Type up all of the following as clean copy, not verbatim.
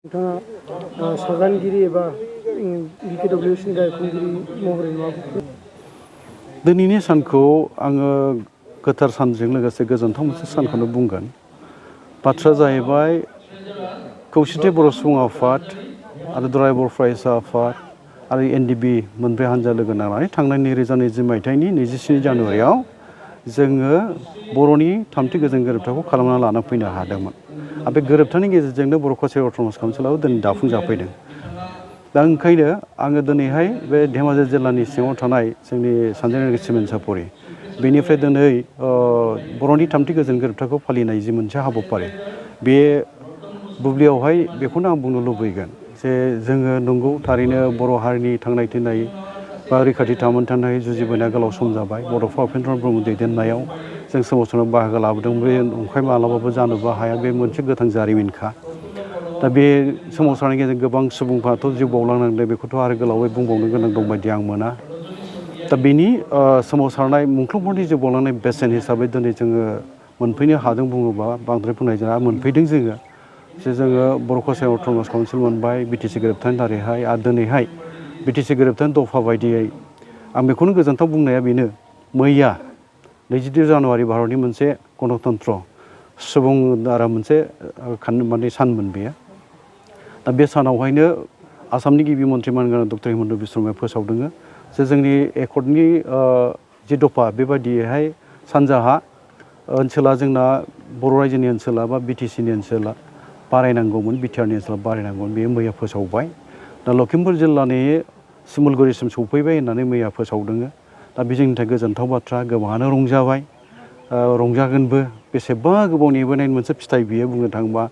नोंथाङा सागानगिरि एबा बिकेडब्लिउसिनि गायखंगिरि महरै माबाफोर दिनैनि सानखौ आङो गोथार सानजों लोगोसे गोजोनथाव मोनसे सानखौनो बुंगोन। बाथ्राया जाहैबाय खौसेथि बर' सुबुं आफाद आरो दुलाराय बर' फरायसा आफाद आरो एनडिबि मोनब्रै हानजा लोगो नांनानै थांनाय 2020 मायथाइनि 27 जानुवारियाव जोङो बर'नि थामथि गोजोन गोरोबथाखौ खालामना लाना फैनो हादोंमोन। आरो बे गोरोबथानि गेजेरजोंनो बर' कसारि अट'नमास काउन्सिलाबो दिनै दाफुंजाफैदों। दा ओंखायनो आङो दिनैहाय बे धेमाजि जिल्लानि सिङाव थानाय जोंनि सानजारि सिमेन्ट सापरि बेनिफ्राय दिनै बर'नि थामथि गोजोन गोरोबथाखौ फालिनाय जि मोनसे हाबाफारि बे बुब्लियावहाय बेखौनो आं बुंनो लुबैगोन जे जोङो नंगौ थारैनो बर' हारिनि थांनाय थैनाय बा रैखाथि थामोनथानो जुजिबोनाया गोलाव सम जाबाय। बड'फा उपेन्द्र ब्रह्म दैदेननायाव जों सोमावसारनायाव बाहागो लाबोदों। बे नंखाय मालाबाबो जानोबो हाया, बे मोनसे गोथां जारिमिनखा। दा बे सोमावसारनायनि गेजेरजों गोबां सुबुंफ्राथ' जिउ बावलांनांदों, बेखौथ' आरो गोलावै बुंबावनो गोनां दंबायदि आं मोना। दा बेनि सोमावसारनाय मुंख्लंफोरनि जिउ बावलांनाय बेसेन हिसाबै दिनै जोङो मोनफैनो हादों बुङोबा बांद्राय बुंनाय जाया। मोनफैदों जोङो जे जोङो बर' कसारि अट'नमास काउन्सिल मोनबाय बिटिसि गोरोबथानि दारैहाय। आरो दिनैहाय बिटिसि गोरोबथानि दफा बायदियै आं बेखौनो गोजोनथाव बुंनाया बेनो, मैया 22 जानुवारि भारतनि मोनसे गणतन्त्र सुबुं द्वारा मोनसे माने सानमोन बेयो। दा बे सानावहायनो आसामनि गिबि मन्त्रि मानगोनां डक्टर हिमन्त बिश्व शर्माया फोसावदों जे जोंनि एकर्डनि जि दफा बेबायदियैहाय सानजाहा ओनसोला जोंना बर' रायजोनि ओनसोला बा बिटिसिनि ओनसोला बारायनांगौमोन, बिटिआरनि ओनसोला बारायनांगौमोन, बेयो मैया फोसावबाय। दा लखिमपुर जिल्लानि सिमुलगुरिसिम सौफैबाय होननानै मैया फोसावदों। दा बे जोंनि थाखाय गोजोनथाव बाथ्रा, गोबाङानो रंजाबाय, रंजागोनबो। बेसेबा गोबाव नेबोनायनि मोनसे फिथाइ बियो बुंनो थाङोबा।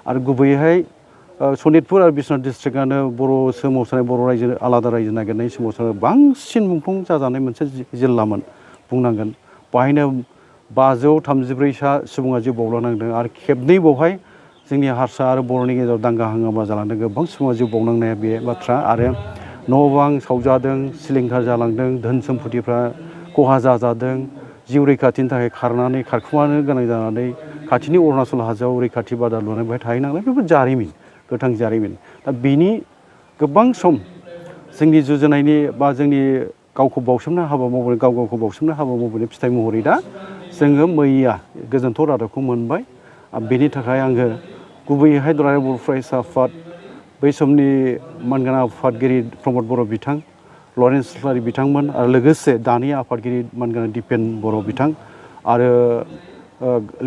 आरो गुबैयैहाय सनितपुर आरो बिश्वनाथ डिस्ट्रिक्टआनो बर' सोमावसारनाय, बर' रायजो आलादा रायजो नागिरनाय सोमावसारनाय बांसिन मुंख्लं जाजानाय मोनसे जिल्लामोन बुंनांगोन। बाहायनो 534 सुबुङा जिउ बावलांनांदों आरो खेबनै बावहाय जोंनि हारसा आरो बर'नि गेजेराव दांगा हांगामा जालांदों। गोबां सुबुङा जिउ बावनांनाया बे बाथ्रा। आरो न' बां सावजादों, सिलिंखार जालांदों, धोन सम्फथिफ्रा खहा जाजादों। जिउ रैखाथिनि थाखाय खारखुमानो गोनां जानानै खाथिनि अरुणाचल हाजोआव रैखाथि बादा लुनानै बेहाय थाहैनांनाय, बेफोर जारिमिन, गोथां जारिमिन। दा बेनि गोबां सम जोंनि जुजिनायनि बा जोंनि गावखौ बावसोमनो हाबा मावबोनाय, गावखौ बावसोमनो हाबा मावबोनाय फिथाइ महरै दा जोङो मैया गोजोनथाव रादाबखौ मोनबाय। बेनि थाखाय आङो गुबैयैहाय दुलाराय बर' फरायसा आफाद, बै समनि मानगोनां आफादगिरि प्रमद बर' बिथां, लरेन्स इस्लारि बिथांमोन, आरो लोगोसे दानि आफादगिरि मानगोनां दिपेन बर' बिथां, आरो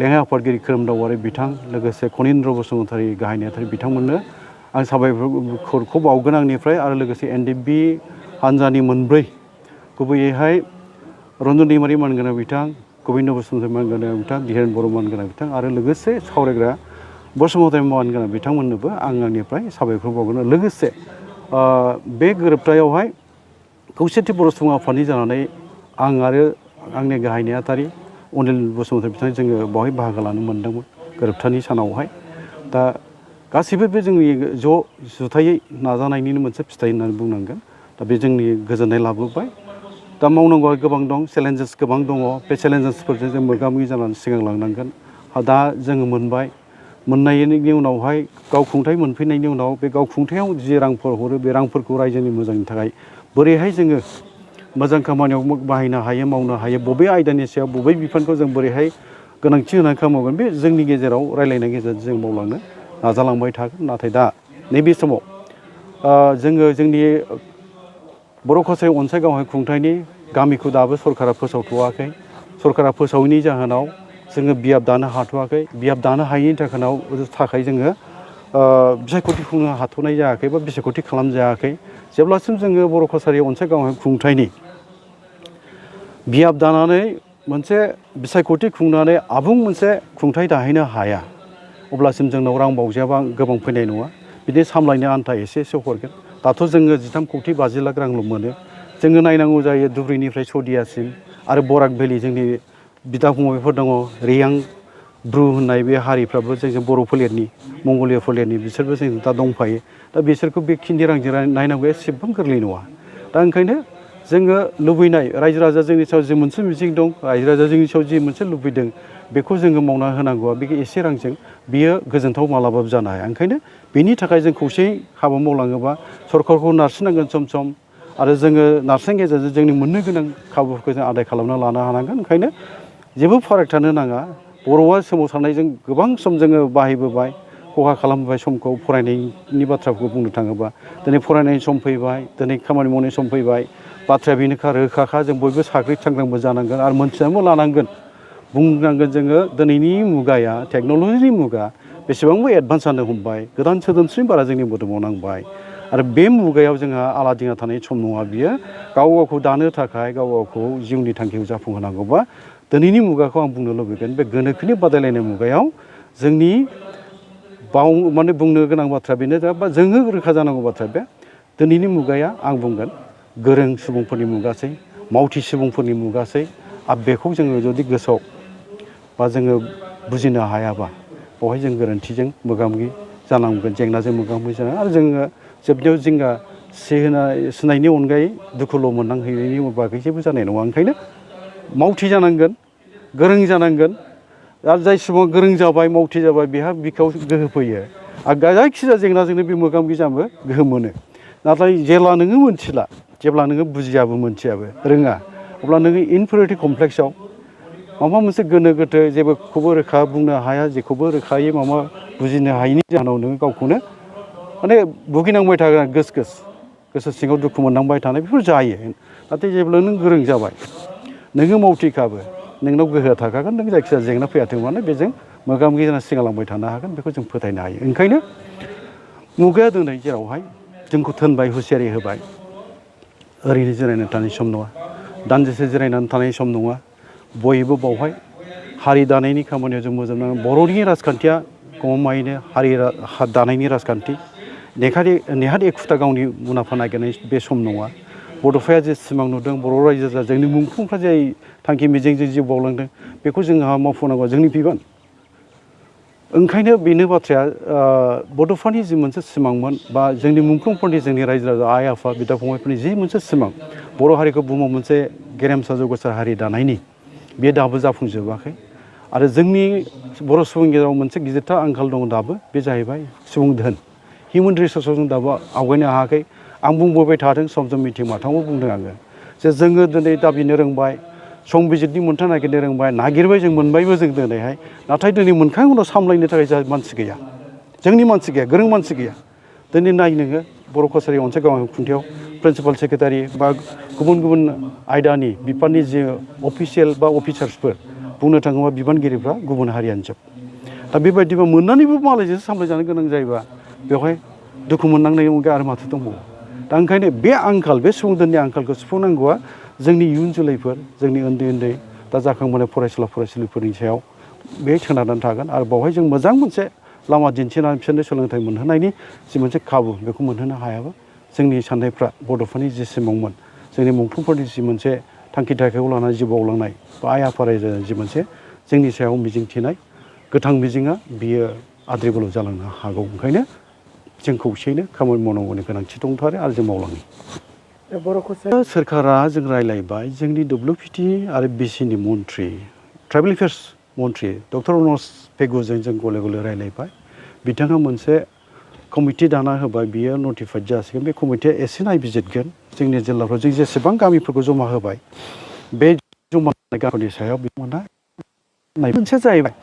लेङाइ आफादगिरि खोरोमदाव बिथां, लोगोसे खनिन्द्र बसुमतारी गाहाय नेहाथारि बिथांमोननो आं साबायखरखौ बावगोन आंनिफ्राय। आरो लोगोसे एनडिबि हानजानि मोनब्रै, गुबैयैहाय रन्जन दैमारि मानगोनां बिथां, गबिन्द बसुमतारी मानगोनां बिथां, धिरेन बर' मानगोनां बिथां, आरो लोगोसे सावरायग्रा बसुमतारी मानगोनां बिथांमोननोबो आं आंनिफ्राय साबायखर बावगोन। लोगोसे बे गोरोबथायावहाय खौसेथि बर' सुबुं आफादनि जानानै आं आरो आंनि गाहाय नेहाथारि अनिल बसुमतारी बिथां जोङो बावहाय बाहागो लानो मोनदोंमोन गोरोबथानि सानावहाय। दा गासैबो बे जोंनि जुथायै नाजानायनिनो मोनसे फिथाइ होननानै बुंनांगोन। दा बे जोंनि गोजोननाय लाबोबाय। दा मावनांगौआ गोबां दं, चेलेन्जेस गोबां दङ। बे चेलेन्जेसफोरजों जों मोगा मोगि जानानै सिगां लांनांगोन। दा जोङो मोनबाय, मोननायनि उनावहाय गावखुंथाइ मोनफैनायनि उनाव बे गावखुंथायाव जि रांफोर हरो, बे रांफोरखौ रायजोनि मोजांनि थाखाय बोरैहाय जोङो मोजां खामानियाव बाहायनो हायो, मावनो हायो, बबे आयदानि सायाव बबे बिफानखौ जों बोरैहाय गोनांथि होनानै खामानि मावगोन, बे जोंनि गेजेराव रायलायनायनि गेजेरजों जों मावलांनो नाजालांबाय थागोन। नाथाय दा नैबे समाव जोङो जोंनि बर' कसारि अनसायगावनाय खुंथायनि गामिखौ दाबो सरकारा फोसावथ'वाखै। सरकारा फोसावैनि जाहोनाव जोङो बियाब दानो हाथ'वाखै। बियाब दानो हायैनि थाखाय जोङो बिसायख'थि खुंनो हाथ'नाय जायाखै बा बिसायख'थि खालामजायाखै। जेब्लासिम जोङो बर' कसारि अनसायगावनाय खुंथायनि बियाब दानानै मोनसे बिसायख'थि खुंनानै आबुं मोनसे खुंथाय दाहैनो हाया, अब्लासिम जोंनाव रां बावजायाबा गोबां फैनाय नङा। बिदि सामलायनो आन्था एसे हरगोन। दाथ' जोङो 13,50,00,000 रांल' मोनो। जोङो नायनांगौ जायो धुबुरीनिफ्राय सदियासिम आरो बराक भेलि जोंनि बिदा फंबायफोर दङ, रियां ब्रु होननाय बे हारिफ्राबो जोंजों बर' फोलेरनि, मंगलिया फोलेरनि, बिसोरबो जों दा दंफायो। दा बिसोरखौ बेखिनि रांजों नायनांगौआ एसेबां गोरलै नङा। दा ओंखायनो जोङो लुबैनाय रायजो राजा जोंनि सायाव जि मोनसे मिजिं दं रायजो राजा जोंनि सायाव जि मोनसे लुबैदों बेखौ जोङो मावना होनांगौआ बे एसे रांजों बियो गोजोनथाव मालाबाबो जानो हाया ओंखायनो बेनि थाखाय जों खौसेयै हाबा मावलाङोबा सरकारखौ नारसिननांगोन सम सम आरो जोङो नारसिननायनि गेजेरजों जोंनि मोननो गोनां खाबुफोरखौ जों आदाय खालामना लानो हानांगोन ओंखायनो जेबो फाराग थानो नाङा बर'आ सोमावसारनायजों गोबां सम जोङो बाहायबोबाय खहा खालामबोबाय समखौ फरायनायनि बाथ्राखौ बुंनो थाङोबा दिनै फरायनायनि सम फैबाय दिनै खामानि मावनायनि सम फैबाय बाथ्राया बेनोखा रोखाखा जों बयबो साग्रिद सांग्रांबो जानांगोन आरो मोनथिनानैबो लानांगोन बुंनांगोन जोङो दिनैनि मुगाया टेक्न'लजिनि मुगा बेसेबांबो एडभान्स जानो हमबाय गोदान सोदोमस्रि बारा जोंनि मोदोमाव नांबाय आरो बे मुगायाव जोंहा आलादिङा थानाय सम नङा बियो गाव गावखौ दानो थाखाय गाव गावखौ जिउनि थांखिखौ जाफुंहोनांगौबा दिनैनि मुगाखौ आं बुंनो लुबैगोन बे गोनोखोनि बादायलायनाय मुगायाव जोंनि माने बुंनो गोनां बाथ्राया बेनो बा जोङो रोखा जानांगौ बाथ्राया बे दिनैनि मुगाया आं बुंगोन गोरों सुबुंफोरनि मुगासै मावथि सुबुंफोरनि मुगासै आरो बेखौ जोङो जुदि गोसोआव बा जोङो बुजिनो हायाबा बेवहाय जों गोरोन्थिजों मोगा मोगि जानांगोन जेंनाजों मोगा मोगि जानांगोन आरो जोङो जोबनायाव जिंगा सिनायनि अनगायै दुखुल' मोननांहैनायनि बागै जेबो जानाय नङा ओंखायनो मावथि जानांगोन गोरों जानांगोन आरो जाय सुबुङा गोरों जाबाय मावथि जाबाय बेहा बिखायाव गोहो फैयो आरो जायखिजाया जेंनाजोंनो बे मोगा मोगि जानो गोहो मोनो नाथाय जेब्ला नोङो मोनथिला जेब्ला नोङो बुजियाबो मोनथियाबो रोङा अब्ला नोङो इनफिरियरिटि कमप्लेक्सआव माबा मोनसे गोनो गोथो जेबोखौबो रोखा बुंनो हाया जेखौबो रोखायै माबा बुजिनो हायैनि जाहोनाव नोङो गावखौनो माने भुगिनांबाय थागोन गोसो सिङाव दुखु मोननांबाय थानाय बेफोर जायो नाथाय जेब्ला नों गोरों जाबाय नोङो मावथिखाबो नोंनाव गोहोआ थाखागोन नों जायखिजाया जेंना फैयाथों मानो बेजों मोगा मोगि जाना सिगांलांबाय थानो हागोन बेखौ जों फोथायनो हायो ओंखायनो मुगाया दिनै जेरावहाय जोंखौ थोनबाय हुसियारि होबाय ओरैनो जिरायनानै थानाय सम नङा दान्दिसे जिरायनानै थानाय सम नङा बयबो बावहाय हारि दानायनि खामानियाव जों मोजां नाङो बर'नि राजखान्थिया गमामायैनो हारि दानायनि राजखान्थि नेहाद एखुथा गावनि मुलाम्फा नागिरनाय बे सम नङा बड'फाया जे सिमां नुदों बर' रायजो जा जोंनि मुंख्लंफ्रा जाय थांखि मिजिंजों जिउ बावलांदों बेखौ जोंहा मावफुंनांगौआ जोंनि बिबान ओंखायनो बेनो बाथ्राया बड'फानि जि मोनसे सिमांमोन बा जोंनि मुंख्लंफोरनि जोंनि रायजो राजा आइ आफा बिदा फंबायफोरनि जि मोनसे सिमां बर' हारिखौ बुहुमाव मोनसे गेरेमसा जौगासार हारि दानायनि बे दाबो जाफुंजोबाखै आरो जोंनि बर' सुबुंनि गेजेराव मोनसे गिदिरथार आंखाल दङ दाबो बे जाहैबाय सुबुं धोन हिउमेन रिसर्सआव जों दाबो आवगायनो हायाखै आं बुंबोबाय थादों सम सम मिटिं माथाङाव बुंदों आङो जे जोङो दिनै दाबिनो रोंबाय संबिजितनि मोन्थाय नागिरनो रोंबाय नागिरबाय जों मोनबायबो जों दिनैहाय नाथाय दिनै मोनखांनायनि उनाव सामलायनो थाखाय जोंहा मानसि गैया जोंनि मानसि गैया गोरों मानसि गैया दिनै नाय नोङो बर' कसारि अनसाय गावां खुंथायाव प्रिन्सिपाल सेक्रेटारि बा गुबुन गुबुन आयदानि बिफाननि जे अफिसियेल बा अफिसार्सफोर बुंनो थाङोबा बिबानगिरिफ्रा गुबुन हारियानो जोब दा बेबायदिबा मोननानैबो मालायजोंसो सामलायजानो गोनां जायोबा बेवहाय दुखु मोननांनायनि अनगायै आरो माथो दंबावो दा ओंखायनो बे आंखाल बे सुबुंधोननि आंखालखौ सुफुंनांगौआ जोंनि इयुन जोलैफोर जोंनि उन्दै उन्दै दा जाखांबोनाय फरायसुला फरायसुलिफोरनि सायाव बे सोनारनानै थागोन आरो बावहाय जों मोजां मोनसे लामा दिन्थिनानै बिसोरनो सोलोंथाइ मोनहोनायनि जि मोनसे खाबु बेखौ मोनहोनो हायाबा जोंनि साननायफ्रा बड'फानि जि सिमांमोन जोंनि मुंख्लंफोरनि जि मोनसे थांखि थाखायखौ लानानै जिउ बावलांनाय बा आइ आफा रायजोनि जि मोनसे जोंनि सायाव मिजिं थिनाय गोथां मिजिङा बियो आद्रिबोल' जालांनो हागौ ओंखायनो जों खौसेयैनो खामानि मावनांगौनि गोनांथि दंथारो आरो जों मावलाङो सोरखारा जों रायज्लायबाय जोंनि डब्लिउपिटि आरो बिसिनि मन्थ्रि ट्राइबेल एफेयार्स मन्थ्रि डक्टर अनस पेगुजों जों गले गले रायज्लायबाय बिथाङा मोनसे कमिटि दाना होबाय बियो नटिफाइड जासिगोन बे कमिटिया एसे नायबिजिरगोन जोंनि जिल्लाफ्राव जों जेसेबां गामिफोरखौ जमा होबाय बे जमा होनाय गामिफोरनि सायाव बिथांमोनहा मोनसे जाहैबाय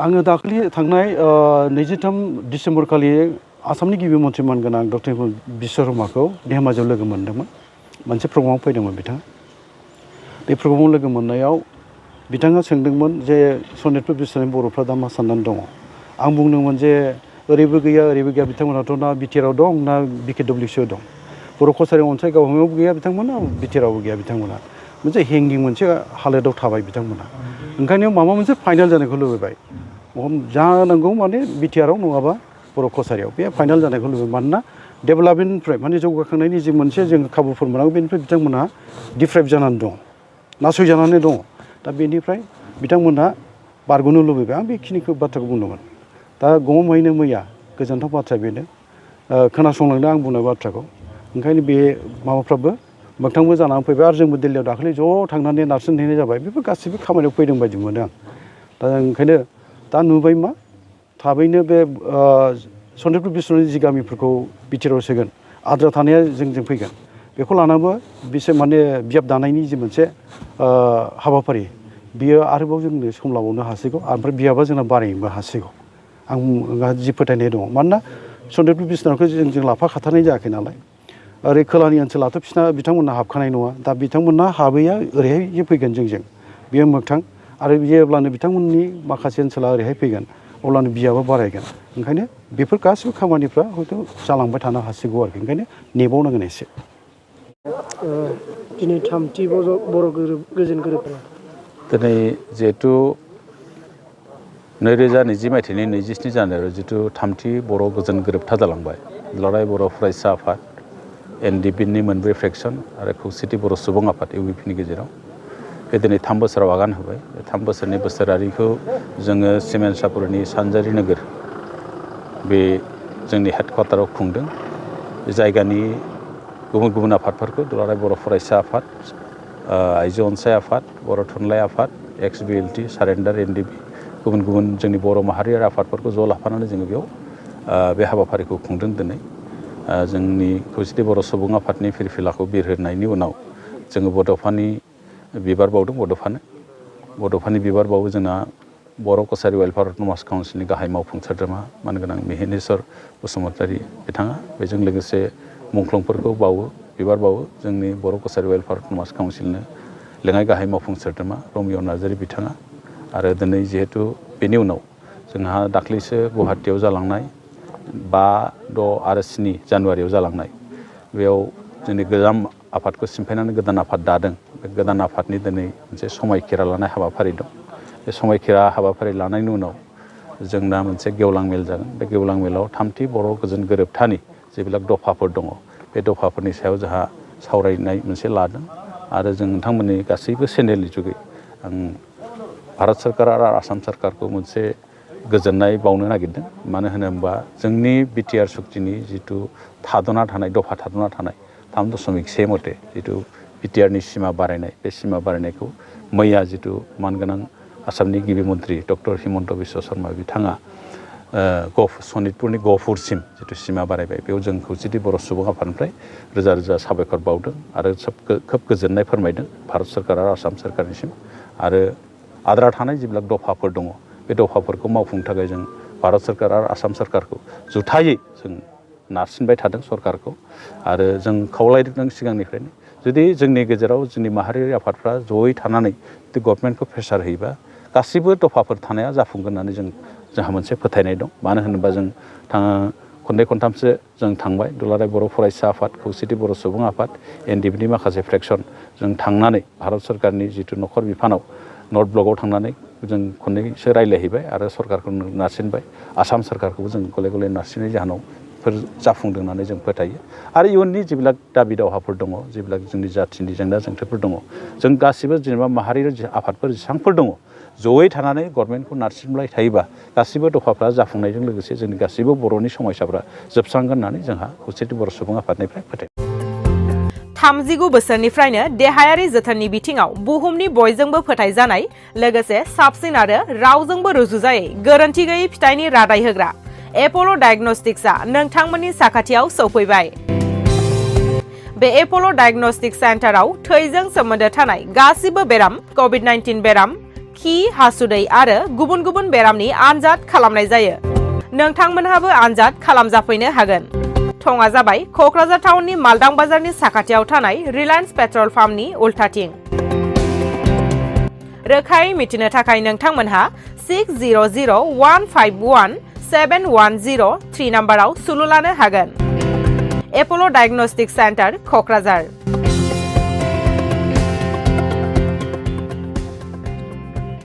आङो दाखालि थांनाय 23 डिसेम्बर खालि आसामनि गिबि मन्थ्रि मानगोनां डक्टर बिश्वकर्माखौ धेमाजियाव लोगो मोन्दोंमोन मोनसे प्रग्रामाव फैदोंमोन बिथाङा बे प्रग्रामाव लोगो मोननायाव बिथाङा सोंदोंमोन जे सनितपुर बिस्वनाथनि बर'फ्रा दा मा साननानै दङ आं बुंदोंमोन जे ओरैबो गैया बिथांमोनहाथ' ना बिटिआरआव दं ना बिकेडब्लिउसिआव दं बर' कसारि अनसाय गावहाबो गैया बिथांमोना बिटिआरआवबो गैया बिथांमोना मोनसे हेंगिं मोनसे हालोदाव थाबाय बिथांमोना ओंखायनो माबा मोनसे फाइनाल जानायखौ लुबैबाय जानांगौ माने बिटिआरआव नङाबा बर' कसारियाव बे फाइनाल जानायखौ लुबैयो मानोना डेभेलपमेन्टनिफ्राय माने जौगाखांनायनि जि मोनसे जों खाबुफोर मोनांगौ बेनिफ्राय बिथांमोनहा डिप्राइभ जानानै दं नासयजानानै दङ दा बेनिफ्राय बिथांमोनहा बारग'नो लुबैबाय आं बेखिनिखौ बाथ्राखौ बुंदोंमोन दा गमामायैनो मैया गोजोनथाव बाथ्रा बेनो खोनासंलांदों आं बुंनाय बाथ्राखौ ओंखायनो बे माबाफ्राबो मोगथांबो जानानै फैबाय आरो जोंबो दिल्लीयाव दाखालि ज' थांनानै नारसिनहैनाय जाबाय बेफोर गासैबो खामानियाव फैदों बायदि मोनो आं दा ओंखायनो दा नुबाय मा थाबैनो बे सनितपुर बिष्णुनि जि गामिफोरखौ बिटिआरआव सोगोन आद्रा थानाया जोंजों फैगोन बेखौ लानाबो बिसोर माने बियाब दानायनि जि मोनसे हाबाफारि बियो आरोबाव जोंनो सम लाबावनो हासिगौ ओमफ्राय बियाबा जोंना बारायनोबो हासिगौ आंहा जि फोथायनाय दङ मानोना सनितपुर बिष्णुखौ जों लाफाखाथारनाय जायाखै नालाय ओरै खोलानि ओनसोलाथ' बिथांमोनहा हाबखानाय नङा दा बिथांमोनहा हाबैया ओरैहाय फैगोन जोंजों बेयो मोगथां आरो जेब्लानो बिथांमोननि माखासे ओनसोला ओरैहाय फैगोन अब्लानो बियाबा बारायगोन ओंखायनो बेफोर गासिबो खामानिफ्रा हयथ' जालांबाय थानो हासिगौ आरोखि ओंखायनो नेबावनांगोन एसे दिनै थामथि बर' गोजोन गोरोबनाय दिनै जिहेतु 2020 मायथाइनि 27 जानुवारियाव जिथु थामथि बर' गोजोन गोरोबथा जालांबाय दुलाराय बर' फरायसा आफाद एनडिपिनि मोनब्रै फ्रेक्सन आरो खौसेथि बर' सुबुं आफाद इउपिनि गेजेराव बे दिनै 3 बोसोराव आगान होबाय 3 बोसोरनि बोसोरारिखौ जोङो सिमेन्सापुरनि सानजारि नोगोर बे जोंनि हेडक्वार्टाराव खुंदों बे जायगानि गुबुन गुबुन आफादफोरखौ दुलाराय बर' फरायसा आफाद आइजो अनसाय आफाद बर' थुनलाइ आफाद XBLT सारेन्डार एनडिपि गुबुन गुबुन जोंनि बर' माहारियारि आफादफोरखौ ज' लाफानानै जोङो बेयाव बे हाबाफारिखौ खुंदों दिनै जोंनि खौसेथि बर' सुबुं आफादनि फिरफिलाखौ बिरहोनायनि उनाव जोङो बड'फानि बिबार बावदों बड'फानि बिबार बावो जोंना बर' कसारि वेलफेयार अट'नमास काउन्सिलनि गाहाय मावफुं सोद्रोमा मानगोनां मिहिनेश्वर बसुमतारी बिथाङा बेजों लोगोसे मुंख्लंफोरखौ बावो बिबार बावो जोंनि बर' कसारि वेलफेयार अट'नमास काउन्सिलनो लेङाइ गाहाय मावफुं सोद्रोमा रमिय' नार्जारी बिथाङा आरो दिनै जिहेतु बेनि उनाव जोंहा दाख्लैसो गुवाहाटीयाव जालांनाय 5, 6 आरो 7 जानुवारियाव जालांनाय बेयाव जोंनि गोजाम आफादखौ सिमफायनानै गोदान आफाद दादों बे गोदान आफादनि दिनै मोनसे समायखिरा लानाय हाबाफारि दं बे समायखिरा हाबाफारि लानायनि उनाव जोंना मोनसे गेवलां मेल जागोन बे गेवलां मेलाव थामथि बर' गोजोन गोरोबथानि जेবিলাক दफाफोर दङ बे दफाफोरनि सायाव जोंहा सावरायनाय मोनसे लादों आरो जों नोंथांमोननि गासैबो चेनेलनि जुगै आं भारत सरकार आरो आसाम सरकारखौ मोनसे गोजोननाय बावनो नागिरदों मानो होनोबा जोंनि बिटिआर सुक्तिनि जिथु थाद'ना थानाय दफा थाद'ना थानाय 3.1 मथे जिथु बिटिआरनि सिमा बारायनाय बे सिमा बारायनायखौ मैया जिथु मानगोनां आसामनि गिबि मन्त्रि डक्टर हिमन्त बिश्व शर्मा बिथाङा सनितपुरनि गहपुरसिम जिथु सिमा बारायबाय बेयाव जों खौसेथि बर' सुबुं आफादनिफ्राय रोजा रोजा साबायखर बावदों आरो खोब गोजोननाय फोरमायदों भारत सरकार आरो आसाम सरकारनिसिम आरो आद्रा थानाय जेब्लाक दफाफोर दङ बे दफाफोरखौ मावफुंनो थाखाय जों भारत सरकार आरो आसाम सरकारखौ जुथायै जों नारसिनबाय थादों सरकारखौ आरो जों खावलायदों सिगांनिफ्रायनो जुदि जोंनि गेजेराव जोंनि माहारियारि आफादफ्रा जयै थानानै गभर्नमेन्टखौ प्रेसार होयोबा गासिबो दफाफोर थानाया जाफुंगोन होननानै जोंहा मोनसे फोथायनाय दं मानो होनोबा जों खननै खनथामसो जों थांबाय दुलाराय बर' फरायसा आफाद खौसेथि बर' सुबुं आफाद एनडिपिनि माखासे फ्रेक्सन जों थांनानै भारत सरकारनि जिथु नखर बिफानाव नर्थ ब्लकआव थांनानै जों खननैसो रायज्लायहैबाय आरो सरकारखौ नारसिनबाय आसाम सरकारखौबो जों गले गले नारसिननाय जाहोनाव फोर जाफुंदों होननानै जों फोथायो आरो इयुननि जेब्लाक दाबि दावहाफोर दङ जेब्लाक जोंनि जाथिनि जेंना जेंथोफोर दङ जों गासिबो जेनेबा माहारियारि आफादफोर जेसेबांफोर दङ जयै थानानै गभर्नमेन्टखौ नारसिनबाय थायोबा गासिबो दफाफ्रा जाफुंनायजों लोगोसे जोंनि गासिबो बर'नि समस्याफ्रा जोबस्रांगोन होननानै जोंहा खौसेथि बर' सुबुं आफादनिफ्राय फोथायो 39 बोसोरनिफ्रायनो देहायारि जोथोननि बिथिङाव बुहुमनि बयजोंबो फोथायजानाय लोगोसे साबसिन आरो रावजोंबो रुजुजायै गोरोन्थि गैयै फिथाइनि रादाय होग्रा एप'ल' डायग्नोस्टिक्सआ नोंथांमोननि साखाथियाव सौफैबाय बे एप'ल' डायग्नोस्टिक सेन्टाराव थैजों सोमोन्दो थानाय गासिबो बेराम COVID-19 बेराम खि हासुदै आरो गुबुन गुबुन बेरामनि आनजाद खालामनाय जायो नोंथांमोनहाबो आनजाद खालामजाफैनो हागोन थङा जाबाय क'क्राझार टाउननि मालदां बाजारनि साखाथियाव थानाय रिलायन्स पेट्रल पाम्पनि उल्थाथिं रोखायै मिथिनो थाखाय नोंथांमोनहा 6001517103 नाम्बाराव सुलु लानो हागोन एप'ल' डायग्नोस्टिक सेन्टार क'क्राझार